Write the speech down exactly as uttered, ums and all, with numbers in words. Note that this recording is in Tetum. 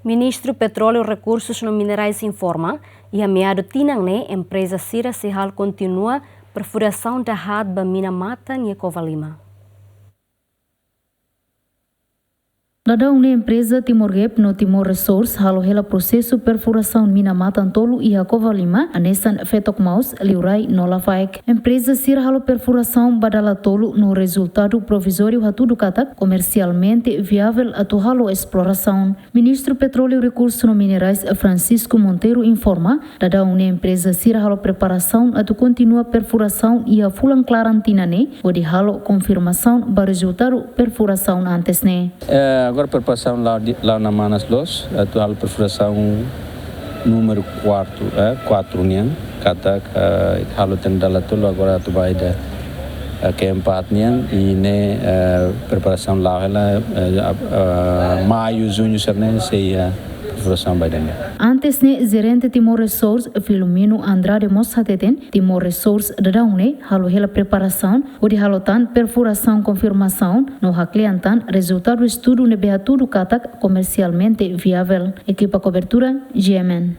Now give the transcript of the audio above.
Ministru Petróleu, Rekursus no Minerais informa, iha meadu tinan ne'e empreza sira sei halo kontinua perfurasaun dahaat ba mina matan iha Covalima. Daudaun ne'e empreza Timor Gap no Timor Resource halo hela prosesu perfurasaun mina matan tolu iha Covalima, hanesan Fetok Maus, Liurai no Lafaek. Empreza sira halo perfurasaun ba dala tolu no rezultadu provizóriu hatudu katak komersialmente viável atu halo esplorasaun. Ministru Petróleu, Rekursus no Minerais Francisco Monteiro informa, daudaun ne'e empreza sira halo preparasaun atu kontinua perfurasaun iha fulan klaran tinan ne'e, hodi halo konfirmasaun ba rezultadu perfurasaun antes ne'e. Eh, agora preparasaun la'o di, la'o ona manas loos, atu halo perfurasaun númeru kuatru, eh, kuatru nian, katak, eh, halo tiha ona dala tolu, agora atu ba ida, eh, keempat nian, i ne'e, eh, preparasaun la'o hela, eh, ah, ah, maiu, juñu sira-ne'e sei, eh, perfurasaun ba ida-ne'e. Antes ne'e, Jerente Timor Resource, Filomeno Andrade mós hateten, Timor Resource daudaun ne'e halo hela preparasaun hodi halo tan perfurasaun konfirmasaun no haklean tan rezultadu estudu ne'ebé hatudu katak komersialmente viável. Ekipa kobertura, G M N.